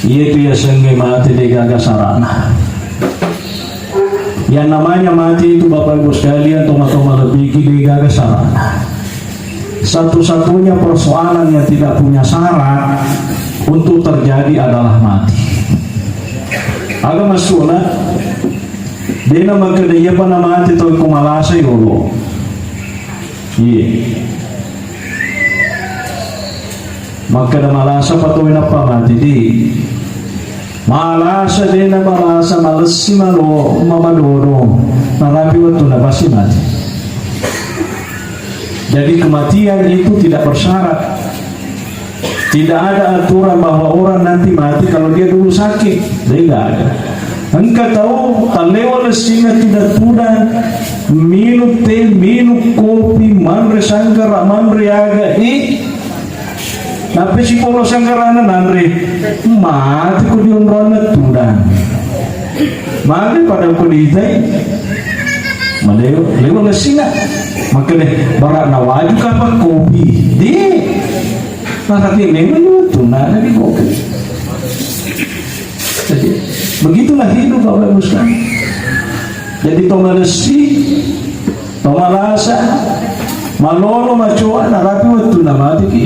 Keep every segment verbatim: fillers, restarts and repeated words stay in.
Iyatu yasengnge mate degaga sarana. Yang namanya mati itu, Bapak Ibu sekalian, toma-toma lebiki, degaga sarana. Satu-satunya persoalan yang tidak punya syarat untuk terjadi adalah mati. Aga maksudna? Dena makkeda iyapa namate tau ko malasa yolo. Iye. Makkeda malasa pa tau nappa mati, di. Malasa dena malasa, malessi malo, mamadodo. Narapi wettunna pasti mati. Jadi kematian itu tidak bersyarat. Tidak ada aturan bahwa orang nanti mati kalau dia dulu sakit. Tidak ada. Engka tau tallewa lessinna tudang-tudang, minum teh, minum kopi, manre sanggara, manre aga, eh, nappa sipolo sanggarana nanre, mati ko dionronna tudang. Mati pada ko diitai. Maleo, lewa lessinna. Makkeda, bara nawaju kapang kopi. Di. Nah, tapi memang itu nada di kopi. Jadi, begitulah hidup, Bapak Ibu sekalian. Jadi, to malessi, to malasa, malolo, macoa, narapi wettunna mati ki.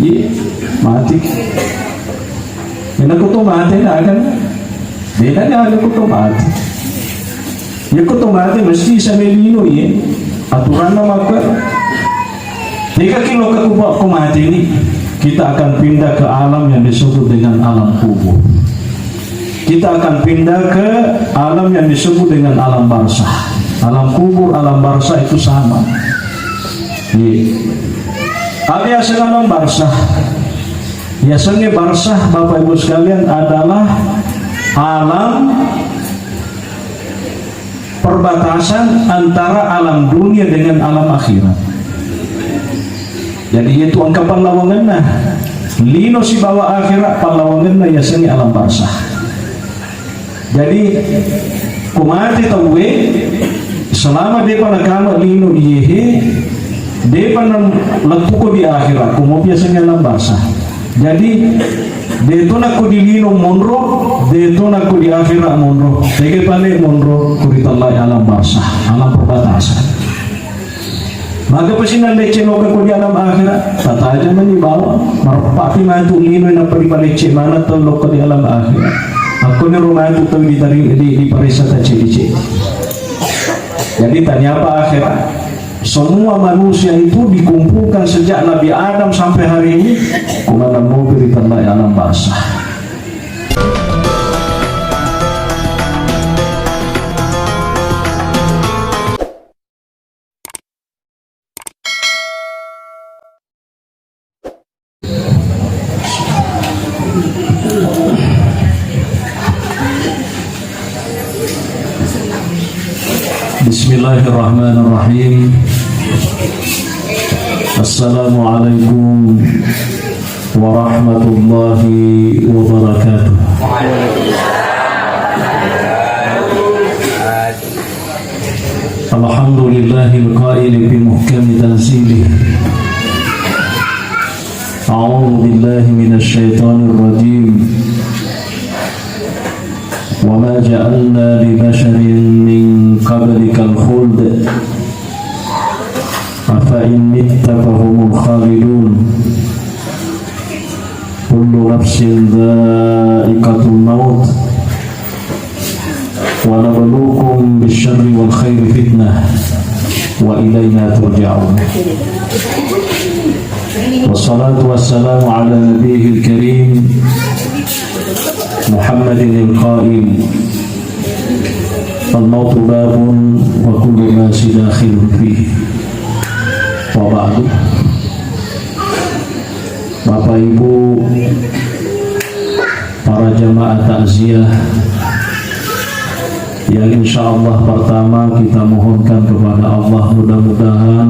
Iya, mati. Ena ko to mate, na kan? Beda ni ada ko to mate. Ya ko to mate mesti sambil lino, iya. Aturanna maka. Jika kilo ke kubak ko mate ini, kita akan pindah ke alam yang disebut dengan alam kubur. Kita akan pindah ke alam yang disebut dengan alam barzah. Alam kubur, alam barzah itu sama. Iya. Ada yang alam barzah. Yasengnge barzah, Bapak Ibu sekalian, adalah alam perbatasan antara alam dunia dengan alam akhirat. Jadi, itu engka pallawangenna. Lino sibawa akhirat, pallawangenna yasengnge alam barzah. Jadi, ko mate tauwe, selama depa nakama lino iyehe, depa na lettuko di akhirat, ko mopi yasengnge alam barzah. Jadi, de to nakko di lino monro, de to nakko di akhirat monro. Tege pale monro, ko ritellai alam barzah, alam perbatasan. Maga pasi nallecce lokka ko di alam akhirat, tataja mani bawang, mareppapi matu lino nappa ripalecce maneng tau lokka di alam akhirat. Akkoniro matu tau ditari-, di, diparessa taceddi-ceddi. Jadi taniapa akhirat? Semua manusia itu dikumpulkan sejak Nabi Adam sampai hari ini, kumana mopi ritellai alam barzah. Bismillahirrahmanirrahim. Assalamualaikum warahmatullahi wabarakatuh. الحمد لله القائل في محكم تنزيله: أعوذ بالله من الشيطان الرجيم. وما جعلنا لبشر من قبلك الخلد أفإن مت فهم الخالدون. كل نفس ذائقة الموت ونبلوكم بالشر والخير فتنة وإلينا ترجعون. والصلاة والسلام على نبيه الكريم محمد القائل: الموت باب وكل الناس داخل فيه. وبعد. Bapak Ibu, para jamaah takziah yang insya Allah pertama kita mohonkan kepada Allah, mudah-mudahan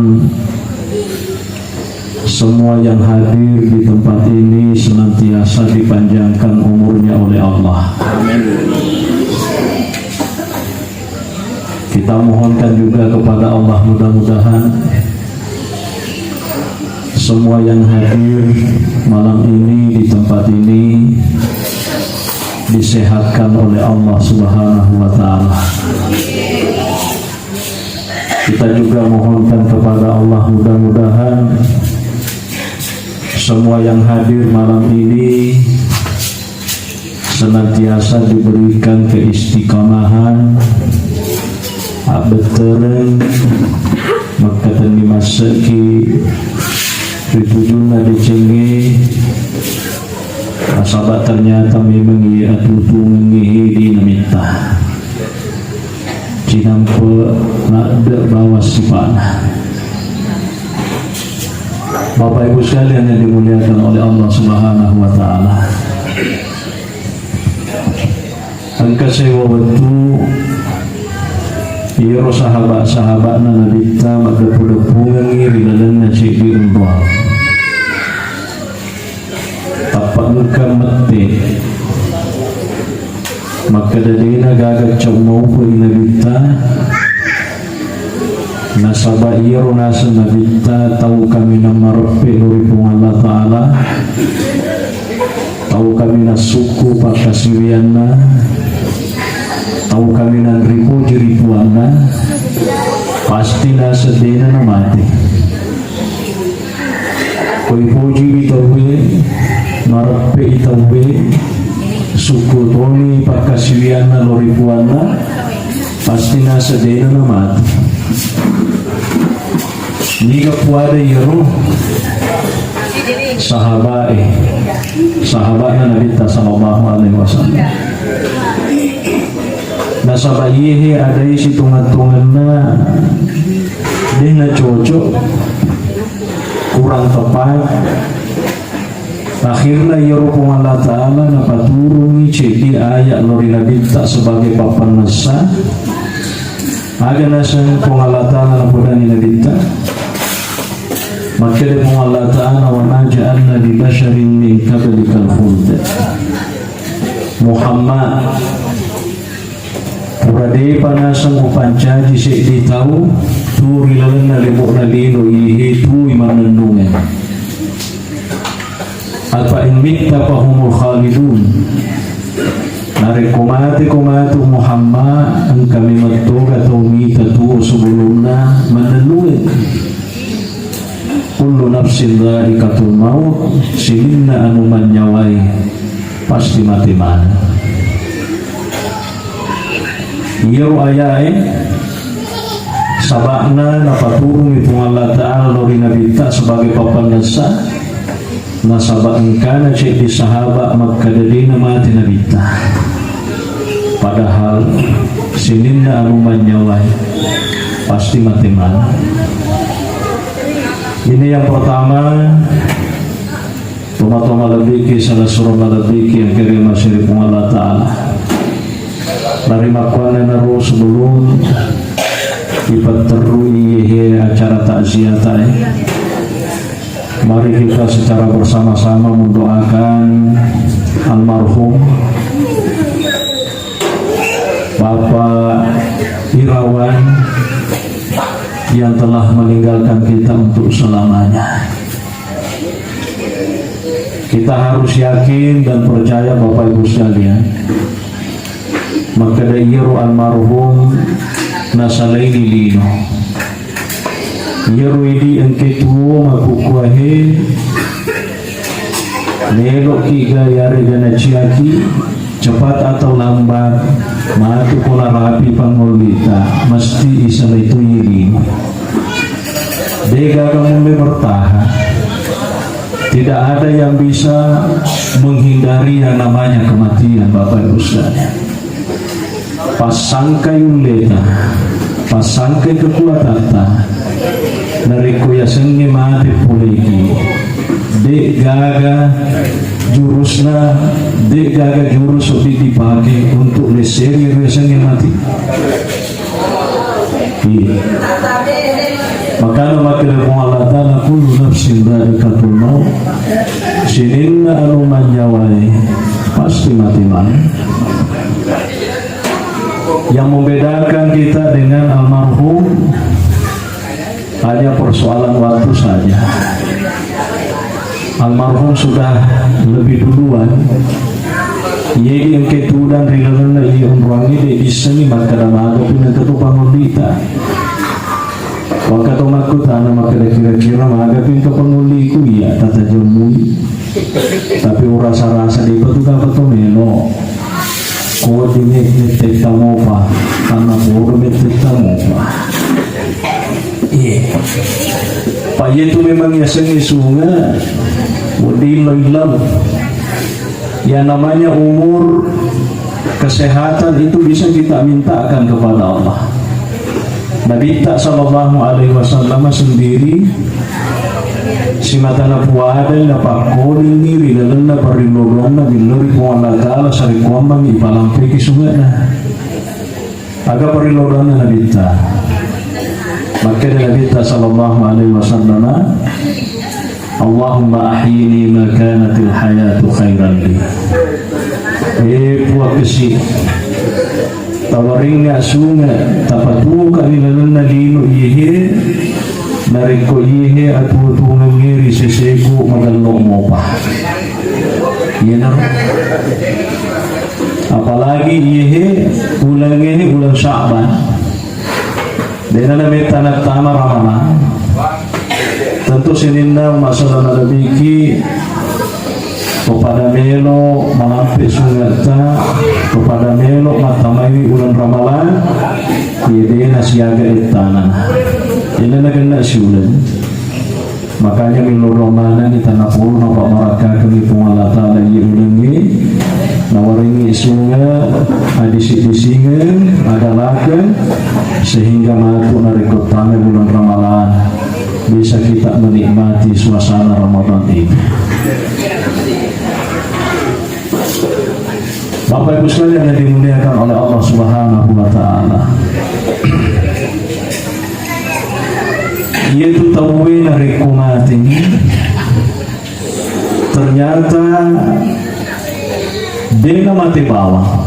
semua yang hadir di tempat ini senantiasa dipanjangkan umurnya oleh Allah. Kita mohonkan juga kepada Allah, mudah-mudahan Semua yang hadir malam ini di tempat ini disehatkan oleh Allah Subhanahu wa Ta'ala. Kita juga mohonkan kepada Allah, mudah-mudahan semua yang hadir malam ini senantiasa diberikan keistiqamahan, abbettereng, makkatenni masseki ri tujunna decengnge, nasaba ternyata memang iya atutungengnge hedi namitta. Cinampe ladde bawa sipana. Bapak Ibu sekalian yang dimuliakan oleh Allah Subhanahu wa Ta'ala, engka sewa wettu iyaro sahaba-sahaba'na Nabitta maddeppu-deppungengngi ri lalenna ceddi umrah. Tappa engka mette makkeda, dena gaga cau maupai Nabitta, nasaba iyaro naseng Nabitta tau kaminang mareppe lao ri Puang Allah Ta'ala, tau kaminang sukku pakkasiwianna, tau kaminang ripoji ri Puanna, pasti naseng dena namate. Ko ipojiwi tauwe, mareppe i tauwe, sukku toni pakkasiwianna lao ri Puanna, pasti naseng dena namate. Niga puada iyaro sahabae, sahabana Nabitta sallallahu alaihi wasallam. Nasaba iyehe adai sitongang-tonganna de nacocok, kurang tepat. Akhirna iyaro Puang Allah Ta'ala napaturungi ceddi ayat lao ri Nabitta sebagai pappannessa. Aga naseng Puang Allah Ta'ala napodani Nabitta? Makkeda Puang Allah Ta'ala, "Wa ma ja'alna li basyarin min qablikal khuld." Muhammad, pura depa naseng upancaji seddi tau tu ri lalenna lebo'na lino iyehe tui mannennungeng. Afa in mitta fahumul khalidun. Narekko mateko matu Muhammad, engka memeng toga tau mita tuo sebelumna mannennungeng. Kullu nafsin dha'iqatul maut, sininna anu manynyawai pasti mate maneng. Iyaro ayae saba'na napaturungi Puang Allah Ta'ala lao ri Nabitta sebagai pappannessa, nasaba engkana ceddi sahaba makkeda dena mate Nabitta. Padahal sininna anu manynyawai pasti mate maneng. Ini yang pertama, Tomatoa malebbiki, salah suro malebbiki yang kere masiri Puang Allah Ta'ala. Lari makkuanna naro sebelum ipatterui iyehe acara takziah tae, mari kita secara bersama-sama mendoakan almarhum Bapak Irawan yang telah meninggalkan kita untuk selamanya. Kita harus yakin dan percaya, Bapak Ibu sekalian, makkeda iyaro almarhum nasalaini lino. Iyaro idi engke tuo makkukkuahe, meloki ga yarega naciaki, cepat atau lambat, matu ko narapi pangollita, mesti isalai toi lino. Degaga mulle bertahan. Tidak ada yang bisa menghindari yang namanya kematian, Bapak Ibu sekalian. Passangkai ulleta, passangkai kekuatatta, narekko yasengnge mate poleki, de'gaga jurusna, de'gaga jurus seddi dipake untuk lesse'ri yasengnge mate. Iya. Makana makkeda Puang Allah Ta'ala, "Kullu nafsin dha'iqatul maut." Sininna anu manynyawai pasti mate maneng. Yang membedakan kita dengan almarhum hanya persoalan waktu saja. Almarhum sudah lebih duluan, iye engka tudang ri lalenna iye onroangnge de' dissengngi makkeda magapi nengka to pangollita. Waka to makkutana makkeda kira-kira magapi engka pangolliku iya tatajemmui. Tapi urasa-rasa de'pa tu gapa to melo. Ko wedding mettetta mopa, tanna podo mettetta mopa. Iya. Pa iya tu memang yasengnge sunge, wedding illau-illau. Ya namanya umur, kesehatan itu bisa kita mintakan kepada Allah. Nabitta sallallahu alaihi wasallam sendiri simatana puadai napakkolinni ri lalenna parrillodoanna billau ri Puang Allah Ta'ala sarekkuammengngi ipalampeki sunge'na. Aga parrillodoanna Nabitta? Makkeda Nabitta sallallahu alaihi wasallam, Allahumma ahyini ma kanatil hayatu khairan li. Eh, Puang kesi, tawaringnga sunge, tapatuoka ri lalenna lino iyehe, narekko iyehe atuo-tuongengnge ri seseku magello mopa. Iyanaro. Apalagi iyehe ulengngehe uleng Sya'ban. De'na nametta nattama Ramalang. Tentu sininna umma' selleng nalebiki, topada melo malampe sungetta, topada melo mattamaiwi uleng Ramalang, iye de'na siaga ettana. De'na nagenna siuleng. Makanya millo doa manenni tanapolo napabarakkakeng Puang Allah Ta'ala iye ulengnge, nawaringngi sunge, adisi-disingeng, adalakeng, sehingga matu narekko tama bulan Ramalan, bisa kita menikmati suasana Ramadan ini. Bapak Ibu sekalian yang dimuliakan oleh Allah Subhanahu wa Ta'ala. Iyatu tauwe narekko mateni, ternyata de'na mate bawang.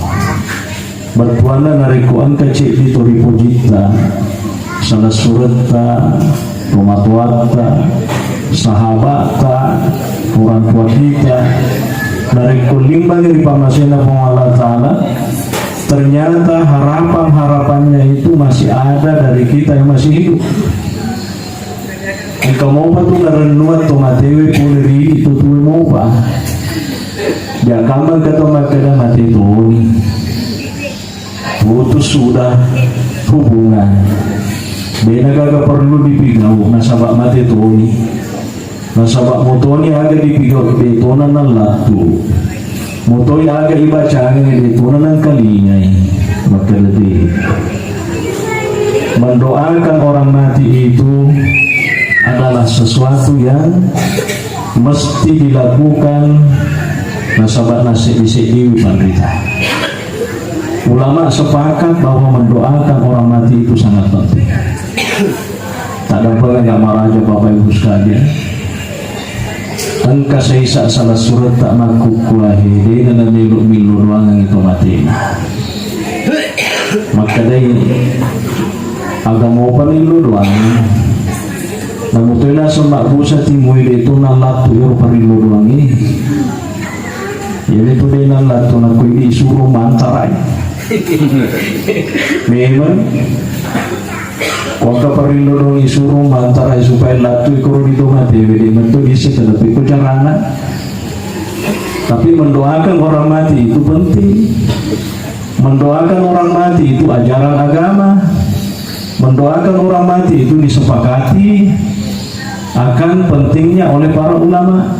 Bettuanna narekko engka ceddi to ripojitta, salessuretta, tomatoatta, sahabatta, orang tua kita, narekko limbangi ri pammasena Puang Allah Ta'ala, ternyata harapan-harapannya itu masih ada dari kita yang masih hidup. Engka mopa tu narennuang to matewe pole ri idi to tue mopa. Jakkamang engka to makkeda mate toni. Putus sudah hubungan. De'na gaga perlu dipigau nasaba mate toni. Nasaba motoni aga dipigau de' tona nallattu. Motoi aga ibacangi de' tona nangkalingai. Makkeda de'. Mendoakan orang mati itu adalah sesuatu yang mesti dilakukan nasaba nasseddi-seddiwi panrita. Ulama sepakat bahwa mendoakan orang mati itu sangat penting. Taddampengeng aga maraja Bapak Ibu sekalian. Engka saisa salessuretta makkukkuae de'na namelo millo doangengngi to matena. Makkedai aga mopa millo doangengngi. Namutoi naseng mabbusa timue de' to nallattu ero parillo doangngi. Iyami tu de' nallattu nakko idi isuro mantarai. Memang ko engka parillo doang isuro mantarai supaya lattu ikoro di to matewe de' metto disse tetapi ko carana. Tapi mendoakan orang mati itu penting. Mendoakan orang mati itu ajaran agama. Mendoakan orang mati itu disepakati akan pentingnya oleh para ulama.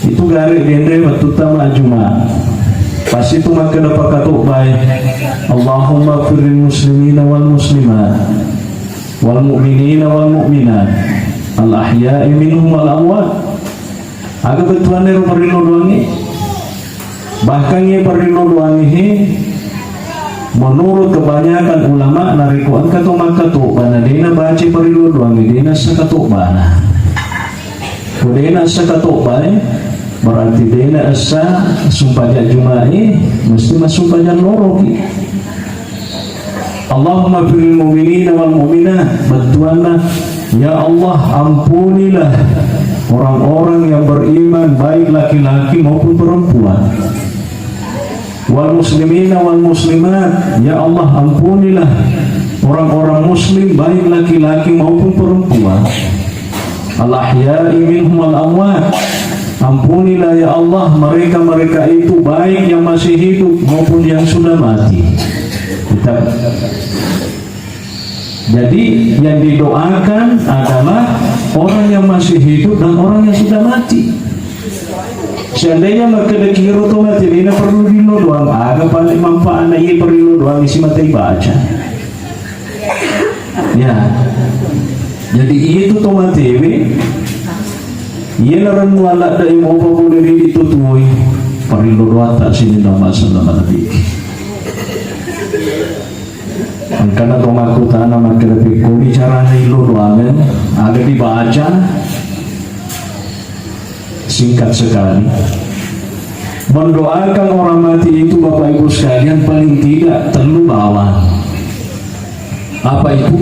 Itu gare denre wettutta majjuma. Pasti tu makkeda pakatobbae, Allahumma firil muslimina wal muslimat, wal mu'minina wal mu'minat, al ahya'i minhum wal amwat. Aga bettuanna ero parillo doangnge? Bahkan iye parillo doangnge he, menurut kebanyakan ulama, narekko engka to makkatobba na de'na baca parillo doangnge, de'na essa katobbana. Ko de'na essa katobbae, berarti de'na essa sumpajang jumae, mesti massumpajang loroki. Allahumma firil mu'minina wal mu'minat, bettuanna, ya Allah, ampunilah orang-orang yang beriman, baik laki-laki maupun perempuan. Wal muslimina wal muslimat, ya Allah, ampunilah orang-orang muslim, baik laki-laki maupun perempuan. Al ahya'i minhum wal amwat, ampunilah ya Allah mereka-mereka itu, baik yang masih hidup maupun yang sudah mati. Kita Jadi, yang didoakan adalah orang yang masih hidup dan orang yang sudah mati. Seandainya makkeda kiro to mate, dena perlu dillo doang, aga paling manfaatna iya perlu doang isi mata ibaca. Ya. Jadi, itu to matewe, iya narennu aladda mopa pole ri itu tuoi, perlu doang tak sini nama sallama nabi. Engkana to makkutana makkeda, "Pekkoni carana illo doangeng?" Aga dibaca? Singkat sekali. Mendoakan orang mati itu, Bapak Ibu sekalian, paling tidak tellu bawang. Apa itu?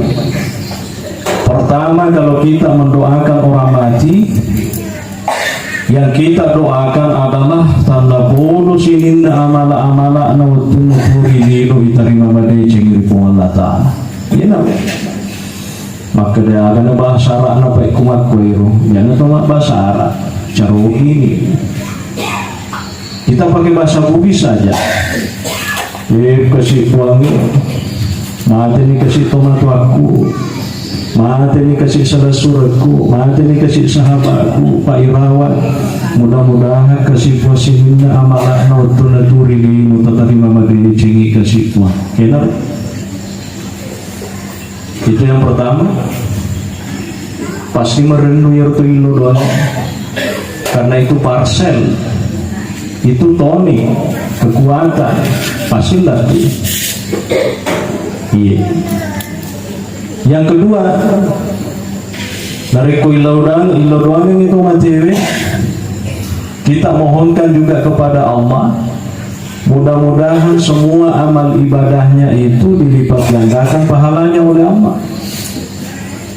Pertama, kalau kita mendoakan orang mati, yang kita doakan adalah tanda bodo sininna amala-amala'na wettunna turi lino itarima madeceng ri Puang Allah Ta'ala. Iyana makkeda agana bahasa Arabna paikku makkuero, iyana to bahasa Arab, carokini. Kita pakai bahasa Bugis saja. Eh, kasi Puangnge, mateni kasi tomatoakku, mateni kasi salessurekku, mateni kasi sahabatku, Pak Irawan. Mudah-mudahan kasi Puang sininna amala'na wettunna turi lino tatarima madecengi kasi Puang. Enak? Itu yang pertama, pasti merenung iyaro to illo doang. Karena itu parsel, itu toni, kekuatan, pasti lagi. Iya. Yang kedua, narekko illo doang, illo doang itu matewe, kita mohonkan juga kepada Allah. Mudah-mudahan semua amal ibadahnya itu dilipat gandakan pahalanya oleh Allah.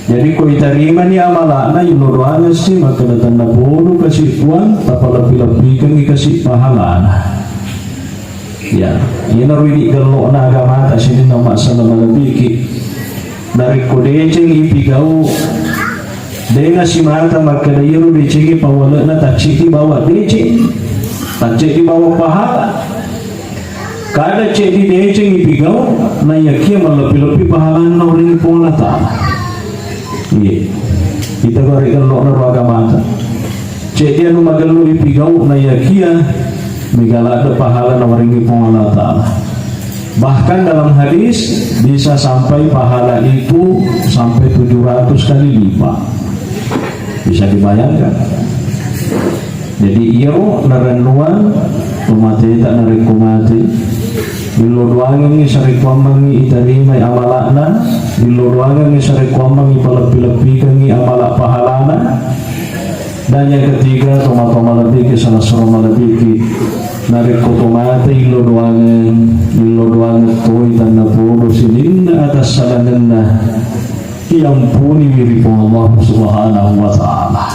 Jadi, ko itarimani amala'na, illo doangeng si, makkeda tennapodo kasi Puang, tapalebbi-lebbikengngi kasi pahalana. Ya, iyanaro idi gello'na agamata sininna umma' sallama nabbiki. Narekko deceng ipigau, de' nasimata makkeda iyaro decengnge pawale'na tacceddi bawa deceng, tacceddi bawa pahala. Kada ceddi deceng ipigau, naiyakia mallebbi-lebbi pahalanna uringi Puang Allah Ta'ala. Iya. Kita bare gello'na ro agamata. Ceddi anu magello ipigau, naiyakia mega ladde pahala nawaringi Puang Allah Ta'ala. Bahkan dalam hadis bisa sampai pahala itu sampai tujuh ratus kali lipat. Bisa dibayangkan. Jadi iyaro narennuang tomateta narekko mate, illo doangengngi sarekkuammengngi itarimai amala'na, illo doangengngi sarekkuammengngi palebbi-lebbikengngi amala pahalana. Dan yang ketiga, tomatoa malebbiki, salessureng malebbiki, narekko to mate illo doangeng, illo doangeng toi tennapodo sininna atassalangenna, iampuniwi ri Puang Allah Subhanahu wa Ta'ala.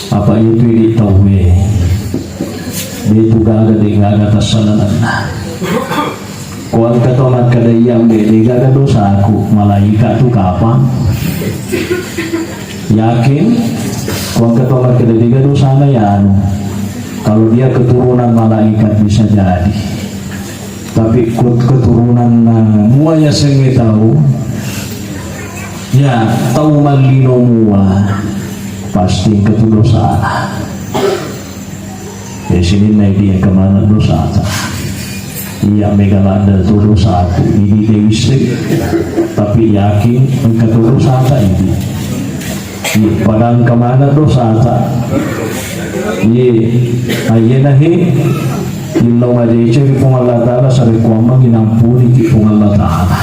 Apa itu idi tauwe? De' tu gaga, de' gaga atassalangenna. Ko engka to makkeda, "Iya, mbe, de' gaga dosaku," malaika tu kapang? Yakin? Ko engka to makkeda, "De' gaga dosana yanu," kalau dia keturunan malaikat bisa jadi. Tapi ko keturunanna mua yasengnge tau, ya, tau mallino mua, pasti engka tu dosana. Eh, sininna idi engka maneng dosata. Iya, mega ladde tu dosata. Idi de' wisseng, tapi yakin engka tu dosata idi. Iya, pada engka maneng dosata. Iya, ayyena he, illo madeceng ri Puang Allah Ta'ala, sarekkuammengngi nampuniki Puang Allah Ta'ala.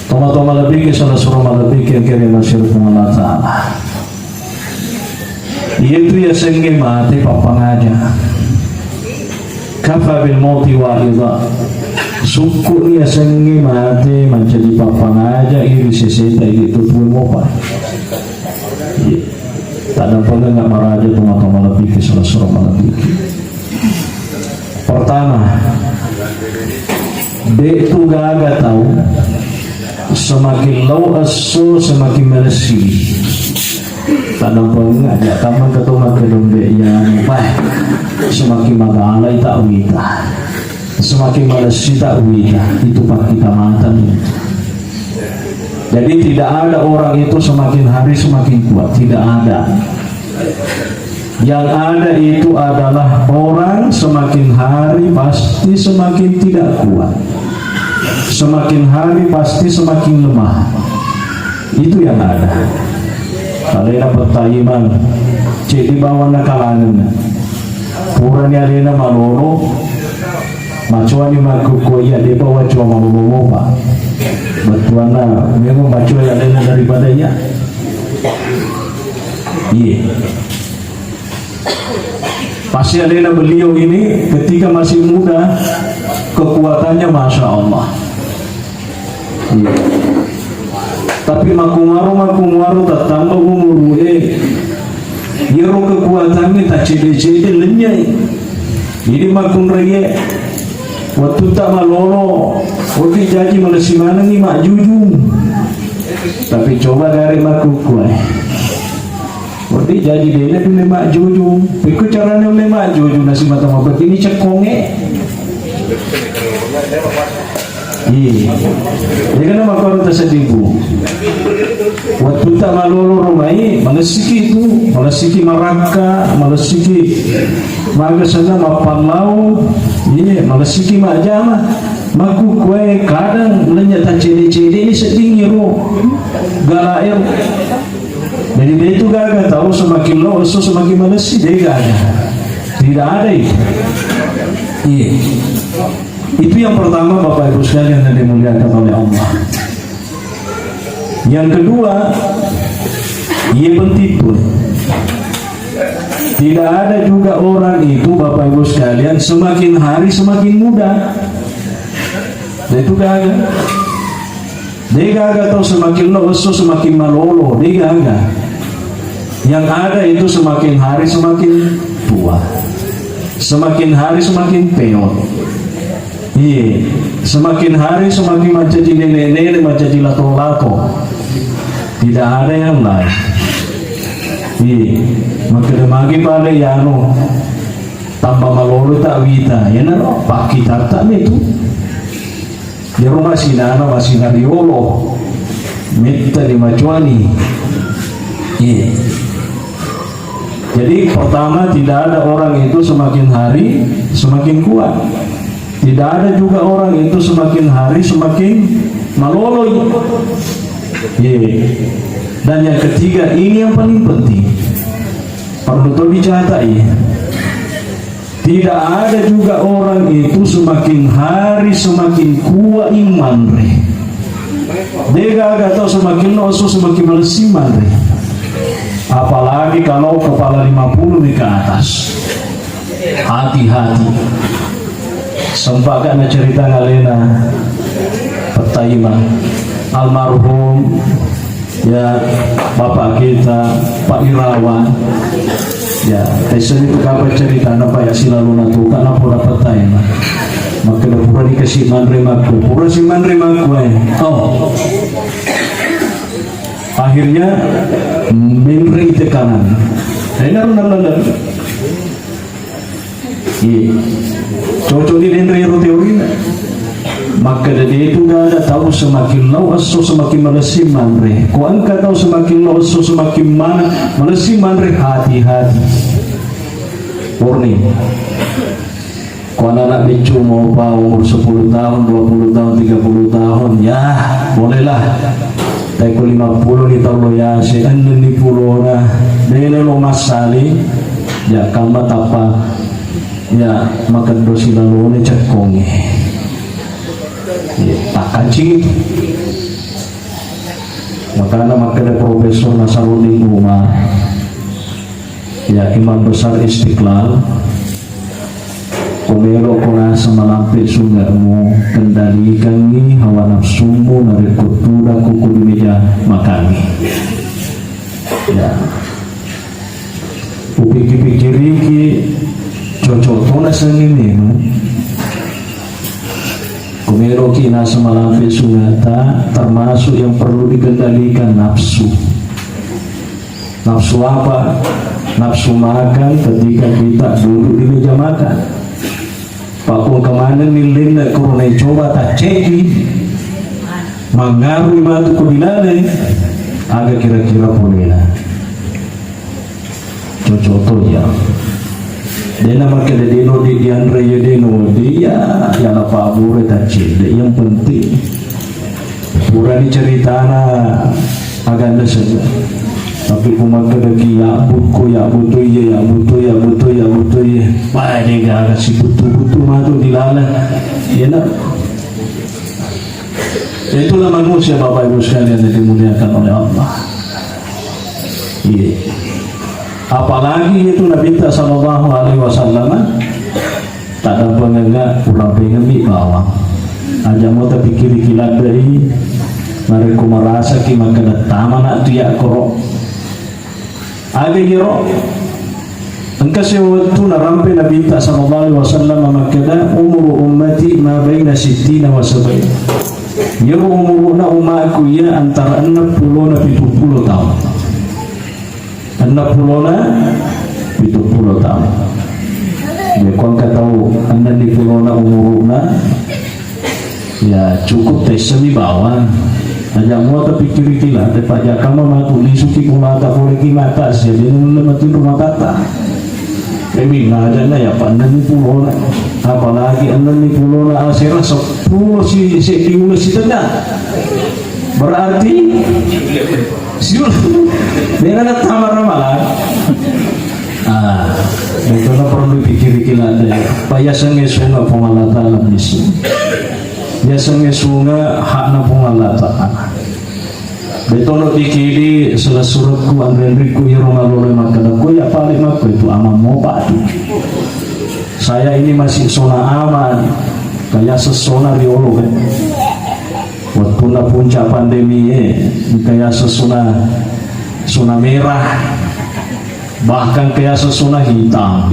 Tomatoa malebbiki, salessureng malebbiki, engka ri masiri Puang Allah Ta'ala. Iyatu yasengnge mate pappangaja. Kafa bil mauti wa'idha. Sukku'ni asengnge mate mancaji pappangaja iri seseta idi tu tuwe mopa. Iya. Taddampengeng maraja tu mata malebbi'ki, salah sura malebbi'ki. Pertama, de' tu gaga tau semakin lao esso semakin malessi. Taddampengeng aja tameng ketua makke dombe iya, bah, semakin magalai tak wita. Semakin malessi tak wita, itu pakkita mata. Jadi tidak ada orang itu semakin hari semakin kuat, tidak ada. Yang ada itu adalah orang semakin hari pasti semakin tidak kuat. Semakin hari pasti semakin lemah. Itu yang ada. Alena pettaimang, ceddi bawang nakalangeng. Purani alena malolo, macoani makkukku iya, depa wacoa malolo mopa. Bettuanna memang macoa alena daripada iya. Iya. Pasti alena beliau ini ketika masih muda, kekuatannya Masya Allah. Iya. Tapi makkumaru, makkumaru tattamba umuru e, iyaro kekuatanna taccede-cede lenyai. Jadi makkunraie, wettu ta malolo, oke jaji malessi manengi majjujung. Tapi coba gare makkukku e. Wedding jaji dena dule majjujung. Pekko carana ulle majjujung nasimata mabeddini cekkongnge. Iya. Iya kan makkoro taseddi, Bu. Wettu ta malolo romai, malessiki tu, malessiki marakka, malessiki maga senna mappallau, iya, malessiki majjama. Makkukku e kadang lenya taccede-cede ni seddingi ro galae. Jadi, de' tu gaga tau semakin lo esso semakin malessi, de' gaga. Tidak ada itu. Iya. Itu yang pertama, Bapak Ibu sekalian yang dimuliakan oleh Allah. Yang kedua, iya penting pun. Tidak ada juga orang itu, Bapak Ibu sekalian, semakin hari semakin muda. De' tu gaga. De' gaga tau semakin lo esso semakin malolo, de' gaga. Yang ada itu semakin hari semakin tua, semakin hari semakin peot. Iya, semakin hari semakin mancaji nenek-nenek, mancaji lato-lato. Tidak ada yang lain. Iya, makkeda magi pale yanu tambah malolo tak wita, ya naro pakkitatta itu. Iyaro masinana masina riolo, metta dimacuani. Iya. Jadi pertama, tidak ada orang itu semakin hari semakin kuat. Tidak ada juga orang itu semakin hari semakin maloloi. Iya. Dan yang ketiga, ini yang paling penting. Perlu to dicatai. Tidak ada juga orang itu semakin hari semakin kuat iman re. De' gaga tau semakin lo esso semakin malessi manre. Apalagi kalau kepala lima puluh ni ke atas. Hati-hati. Sempaka nacerita ngalena pettaima almarhum Ya, bapak kita, Pak Irawan. Ya, teseni tu kapang ceritana, Pak, ya, silalona tu, Kak, napo dapat taina. Makkeda pura dikasih manre makku, pura si manre makku, eh. Oh. Akhirnya, menre tekanan. Enak, enak, enak. Iya. Cocok ni denre ro teorina. Makkeda de tu gaga tau semakin lao esso semakin malessi manre. Ko engka tau semakin lao esso semakin mana malessi manre, hati-hati. Warning. Ko anak-anak beccu mopa umur sepuluh tahun, dua puluh tahun, tiga puluh tahun, ya bolehlah. Tapi ko lima puluh ni tau lo yase, enneng ni pulona, dena lo massali, ya kamma tappa, ya makeddo silalone cekkonge. Ya, takkancing itu. Makana makkeda Profesor Nasaruddin Umar, ya, Imam Besar Istiqlal, Ko melo ko naseng malampe sunge'mu, kendalikangngi hawa nafsummu narekko tudang ko di meja makangnge. Ya. Upikir-pikiriki, cocok to nasengnge melo. Ko meloki naseng malampe sunge'ta, termasuk yang perlu dikendalikan nafsu. Nafsu apa? Nafsu makan ketika kita duduk di meja makan. Pakko kemanenni lenne korona coba tacceki. Mangarui matu ko dilaleng, aga kira-kira polena. Cocok to ya. Dena makkeda deno di dianre ya deno dia ya la pabure taccede yang penting. Purani ceritana aganda saja. Tapi ku makkedaki ya buku, ya butu iya, ya butu, ya butu, ya butu iya. Wah, ini gak si butu-butu matu dilaleng. Enak. Itulah manusia, Bapak Ibu sekalian yang dimuliakan oleh Allah. Iya. Apalagi itu Nabi kita sallallahu alaihi wasallam, tak ada pengenga kurang pengen mi bawang. Aja mau terpikir kiladai, narekko merasa ki makan tama nak tu ya koro. Aga iyaro? Engka sewettu narampe Nabitta sallallahu alaihi wasallam makkeda, "Umuru ummati ma baina sittina wa sab'in." Iyaro umuruna umakku iya antara enneng pulo na pitu pulo taung. Enneng pulo na pitu pulo taung. Iya, ko engka tau enneng ni pulo na umuruna, ya, cukup taisseng mi bawang. Aja mua tapikkiriki la, te pajaka ma matu lisuki pulata pole ki mata sia, de nulle matinro matatta. Emi ngajana ya pannani pulona. Apalagi ennenni pulona asera seppulo si, seddi uleng sitenna. Berarti siul. Dengan tamar ramalan. Ah, itu na perlu dipikiriki la de. Payasengnge sunga Puang Allah Taala misu. Yasengnge sunga hakna Puang Allah Taala. Betono dikidi selessurekku anrenrikku iro malolo makkeda ko ya pale makko itu amang mopa tu. Saya ini masih sona aman, kaya sesona riolo kan. Wettunna puncak pandemi e, kaya sesona, sona merah. Bahkan ke yaseng sona hitam.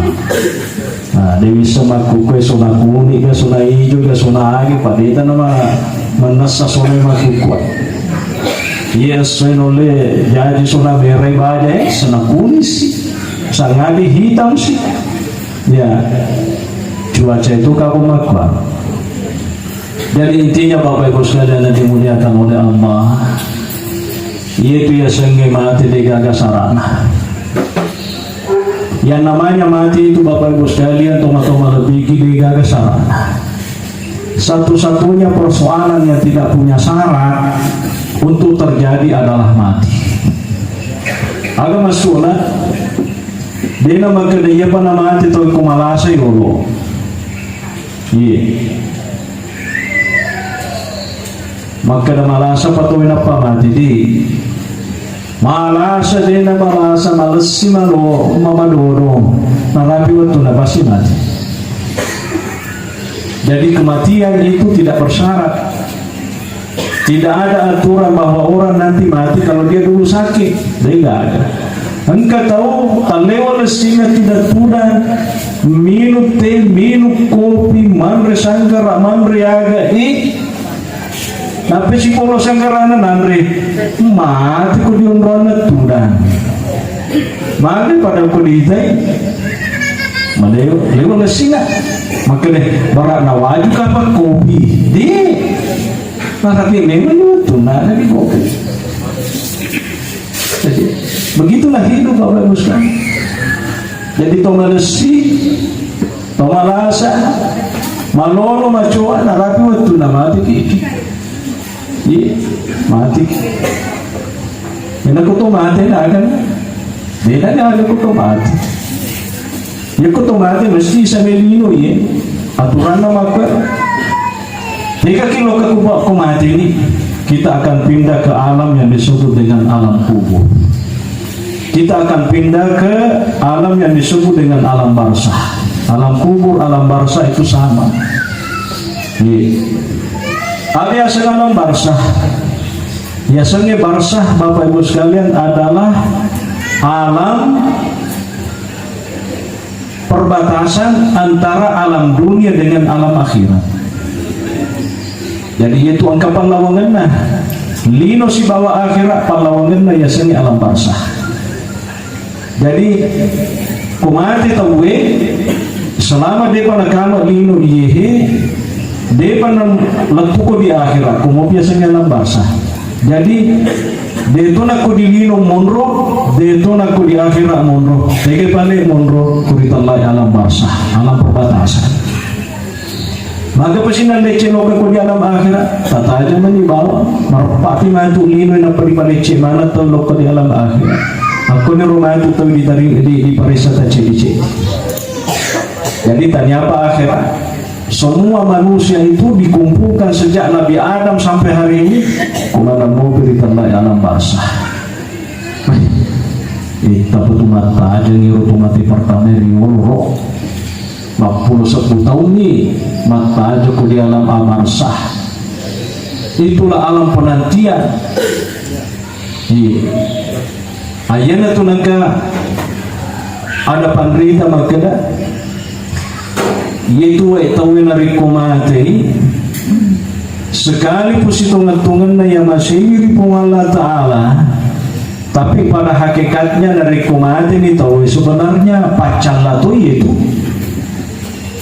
Nah, de wisseng makkukue sona kuning ga, sona ijo ga, sona age, padeta nama mannessa sona makkukue. Iya, essoe nulle jaji sona merai baja, eh, sona kuning si. Sangadi hitam si. Ya, cuaca itu kapan makkua. Jadi intinya Bapak Ibu sekalian yang dimuliakan oleh Allah, yaitu yasengnge mate de gaga sarana. Yang namanya mate itu Bapak Ibu sekalian, toma-toma lebih de gaga sarana. Satu-satunya persoalan yang tidak punya syarat untuk terjadi adalah mati. Aga maksudna? Dena makkeda iya pa namate tau ko malasa yolo. Iye. Makkeda malasa pa tau nappa mati di. Malasa dena malasa malessi malo mamadodo. Narapi wettu na pasti mati. Jadi kematian itu tidak bersyarat. Tidak ada aturan bahwa orang nanti mati kalau dia dulu sakit. Tidak ada. Engka tau tallewa lessina tidak tudang minum teh, minum kopi, manre sanggara, manre aga, eh, tapi si polo sanggarana nanre mati ko di onronna tudang. Mane pada ko ditai. Maleo, leo lessina. Makanya barak nawaju kapan kopi. Di. Nah, tapi memang itu nada di kopi. Jadi, begitulah hidup Bapak Ibu sekalian. Jadi, to malessi, to malasa, malolo, macoa, narapi wettu na mati ki. Iya, mati. Ina ko to mati na kan. Beda na ko to mati. Iya ko to mati mesti sambil lino ya. Aturanna makko. Jika kilo ke kubak ko mati ini, kita akan pindah ke alam yang disebut dengan alam kubur. Kita akan pindah ke alam yang disebut dengan alam barzah. Alam kubur, alam barzah itu sama. Iya. Ada yang alam barzah. Yasengnge barzah, Bapak Ibu sekalian, adalah alam perbatasan antara alam dunia dengan alam akhirat. Jadi, itu engka pallawangenna. Lino sibawa akhirat, pallawangenna yasengnge alam barzah. Jadi, ko mate tauwe, selama depa nakama lino iyehe, depa na lettuko di akhirat, ko mopi yasengnge alam barzah. Jadi, deto nakko di lino monro, deto nakko di akhirat monro. Tege pale monro, ko ritellai alam barzah, alam perbatasan. Maga pasi nallecce lokka ko di alam akhirat, tataja mani bawang, mareppa'pi matu lino nappa ripalecce maneng tau lokka di alam akhirat. Akkoniro matu tau ditari-, di, diparessa taceddi-ceddi. Jadi, taniapa akhirat? Semua manusia itu dikumpulkan sejak Nabi Adam sampai hari ini, ko maneng mopi ritellai alam barzah. Eh, tapi tu mattajengi ro tu mate pertama riolo ro. Empat puluh satu tahun ni mattajeng ko di alam barzah. Itulah alam penantian. Iya. Ayyana tu nengka ada panrita makkeda, iyetu wae tauwe narekko matei, sekalipun sitongeng-tongenna iya masei ri Puang Allah Ta'ala, tapi pada hakikatnya narekko mateni tauwe sebenarnya paccalla to iyetu.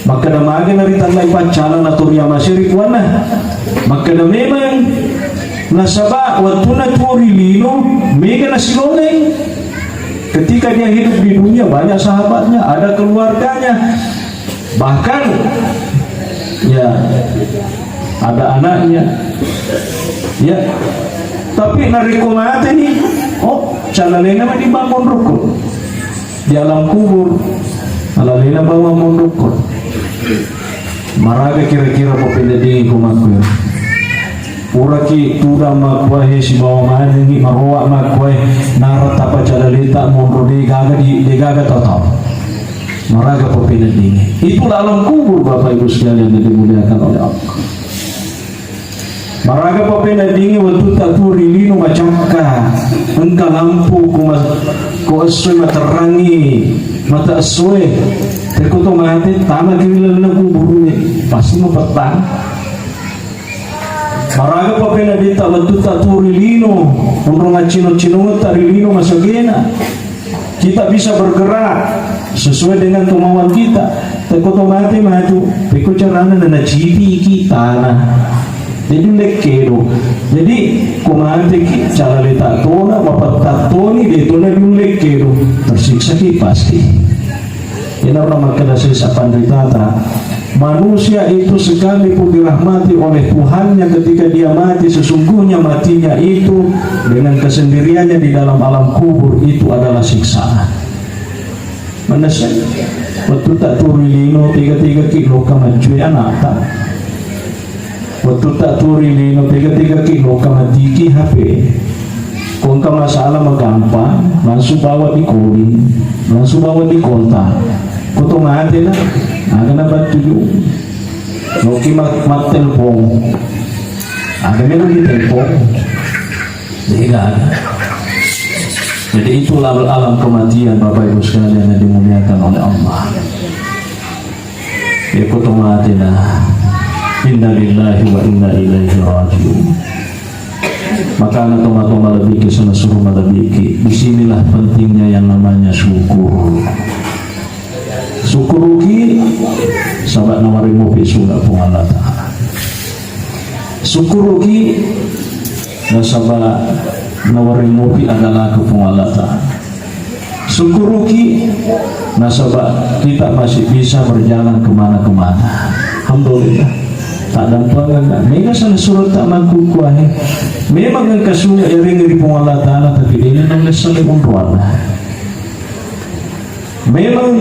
Makkeda magi naritellai paccalla nato riamasei ri puanna? Makkeda memang, nasaba wettunna tuo ri lino, mega nasilongeng. Ketika dia hidup di dunia, banyak sahabatnya, ada keluarganya, bahkan, ya, ada anaknya. Ya, tapi narekko mateni, oh, callalena mani bangun rukun. Di alam kubur, alalena bawang monrokko. Maraga kira-kira papeneddingi ko makkue? Puraki tudang makkuae sibawa manengi maroa makkuae, narattapa calaleta monro degaga di, degaga tau-tau. Maraga papeneddingi? Itulah alam kubur, Bapak Ibu sekalian yang dimuliakan oleh Allah. Maraga papeneddingi wettutta tuo ri lino macakka, engka lampu ko ma-, ko essoe materrangi mata essoe. Rekko to mate, tamaki ri lalenna kuburue, pasti mapettang. Maraga papeneddingta wettutta tuo ri lino, onrong accino-cinongetta ri lino masagena. Kita bisa bergerak sesuai dengan kemauan kita. Tekko to mate matu, pekko carana nanacipiki tanah. Jadi lekkedo. Jadi ko mateki, calaleta tona, mapettang toni, detona dulekkedo. Tersiksaki pasti. Ina makkeda sesa panritata. Manusia itu sekalipun dirahmati oleh Tuhannya, ketika dia mati, sesungguhnya matinya itu dengan kesendiriannya di dalam alam kubur itu adalah siksaan. Manessa, wettutta tuo ri lino, tega-tegaki lokka maccue anatta. Wettutta tuo ri lino, tega-tegaki lokka matiki H P. Ko engka masalah magampang, langsung bawa di calling, langsung bawa di kontak. Ko to mate na, aga na battu ju. Loki mat-, mattelpong. Aga melo ditelpong. Tidak ada. Jadi itulah alam kematian, Bapak Ibu sekalian yang dimuliakan oleh Allah. Iko to mate na. Innalillahi wa inna ilaihi rajiun. Makana toma-toma lebiki, sena suru malebiki. Disinilah pentingnya yang namanya syukur. Syukuruki, sabab nawarengngopi suga Puang Allah Ta'ala. Syukuruki, nasaba nawarengngopi adalah ke Puang Allah Ta'ala. Syukuruki, nasaba kita masih bisa berjalan kemana-kemana. Alhamdulillah. Tak dampangan, mega sana surat tak mangkukuahe. Memang engka suga yareng ri Puang Allah Ta'ala, tapi dena nalessa le unroanna. Memang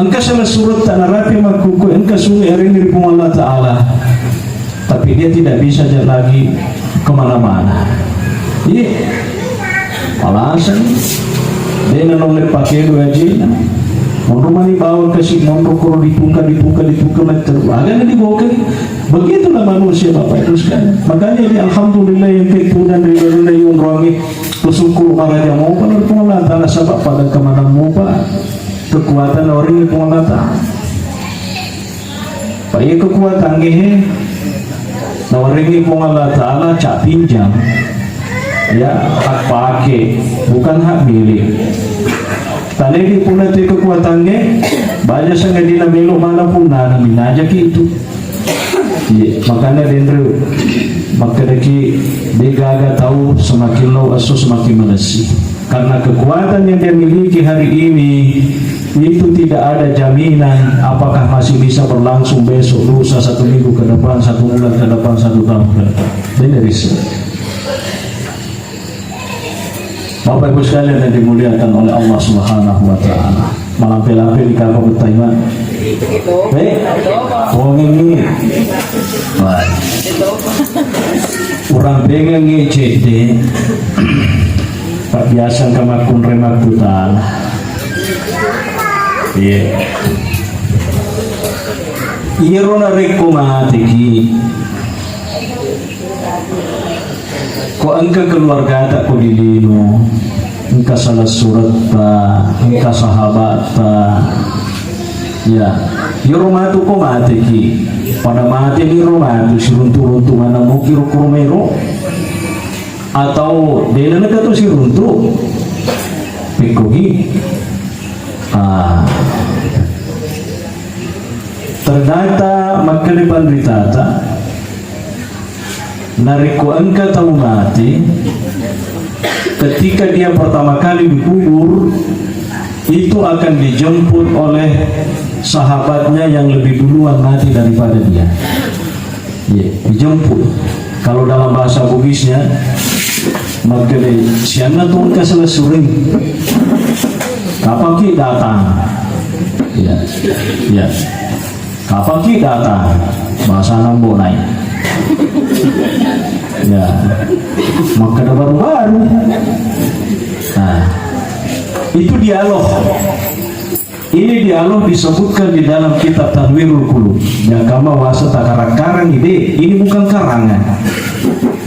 engka salah surat tak narapi makkukku, engka sungai ring ri Puang Allah Ta'ala, tapi dia tidak bisa ja-, lagi kemana-mana. Iya, alasan dia nolak pakai dua jina. Monro mani bawang kasi, monro koro ditukka, ditukka, ditukka, macam. Aga na dibawa kali. Begitulah manusia, Bapak Ibu sekalian. Makanya ini alhamdulillah yang kayak tudang dari Garuda yang rongi. Bersyukur maraja mopa dari Puang Allah Ta'ala, sabab pada kemana mopa kekuatan orang Puang Allah Ta'ala. Pak, iya kekuatan he. Nawarengi Puang Allah Ta'ala cak pinjam. Ya, hak pakai, bukan hak milik. Tane di puna tu kekuatan he, baja sangadina melo mana puna na minajaki itu. Iya, makanya denre makkedaki degaga tahu semakin lo aso semakin melesi. Karena kekuatan yang dia miliki hari ini itu tidak ada jaminan apakah masih bisa berlangsung besok, lusa, satu minggu ke depan, satu bulan ke depan, satu tahun ke depan. Ini riset. Bapak Ibu sekalian yang dimuliakan oleh Allah Subhanahu wa Ta'ala, malampe-lampe di kapal bertaiman. Eh, wong ini. Wah. Urang pengen ngecek deh. Pak biasa engka makkunrai makkutana. Iya. Iyaro narekko mateki, ko engka keluargata ko dilino, engka salah suretta, engka sahabatta. Ya, iyaro matu ko mateki, pada mate ni ro matu siruntu-runtu mana muki ro koro mero. Atau dena nega tu siruntu. Pekkogi. Ah. Ternyata makkeda panritata, narekko engka tau mati, ketika dia pertama kali dikubur, itu akan dijemput oleh sahabatnya yang lebih duluan mati daripada dia. Iya, dijemput. Kalau dalam bahasa Bugisnya, makkeda, "Sianna tu engka selessureng. Kapan ki datang?" Iya. Iya. "Kapan ki datang?" Bahasa Nambo naik. Ya. Makkeda baru-baru. Nah, itu dialog. Ini dialog disebutkan di dalam kitab Tanwirul Qulub. Yang kama wasa takarang-karang ide, ini bukan karangan.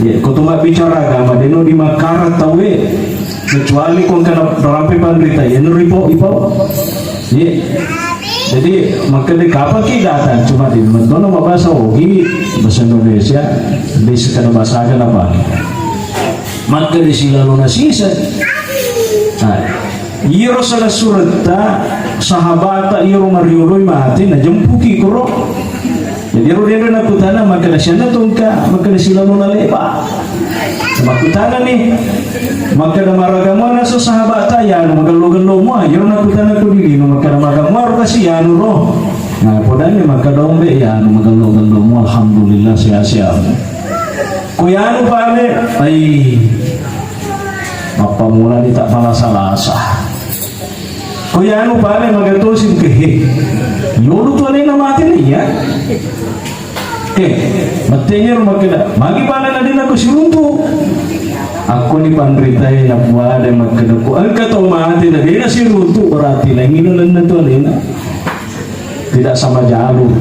Ya, ko tu mabbicara agama, deno di makara tawe, kecuali ko engka rampe panrita, ya, nuripo, ipo. Ya. Jadi, makkeda kapang ki datang, cuma di mentona mabasa ogi, bahasa Indonesia, di sekada bahasa agama. Makkeda silalona sisa. Nah, iyaro salah suretta sahabata iyaro marioloi mate najempuki koro. Jadi iyaro denre nakutana makkeda sianna tongka, makkeda silalona leba. Makkutana ni, makkeda maraga mua naso sahabata yanu magello-gello mua, iyaro nakutana ko dilino makkeda maraga mua ro kasi yanu ro. Nah, podani makkeda ombe yanu magello-gello mua, alhamdulillah sehat-sehat. Ko yanu pale, ai, mappamulani tak malasa-lasa. Ko yanu pale magatosi ke he. Yolu tu alena mate ni ya. Eh, matenya ro makkeda, magi pale na dena ko siruntu. Akko ni panritae na puada makkeda ko engka tau mate na dena siruntu berarti laingi lenna tu alena. Tidak sama jalur.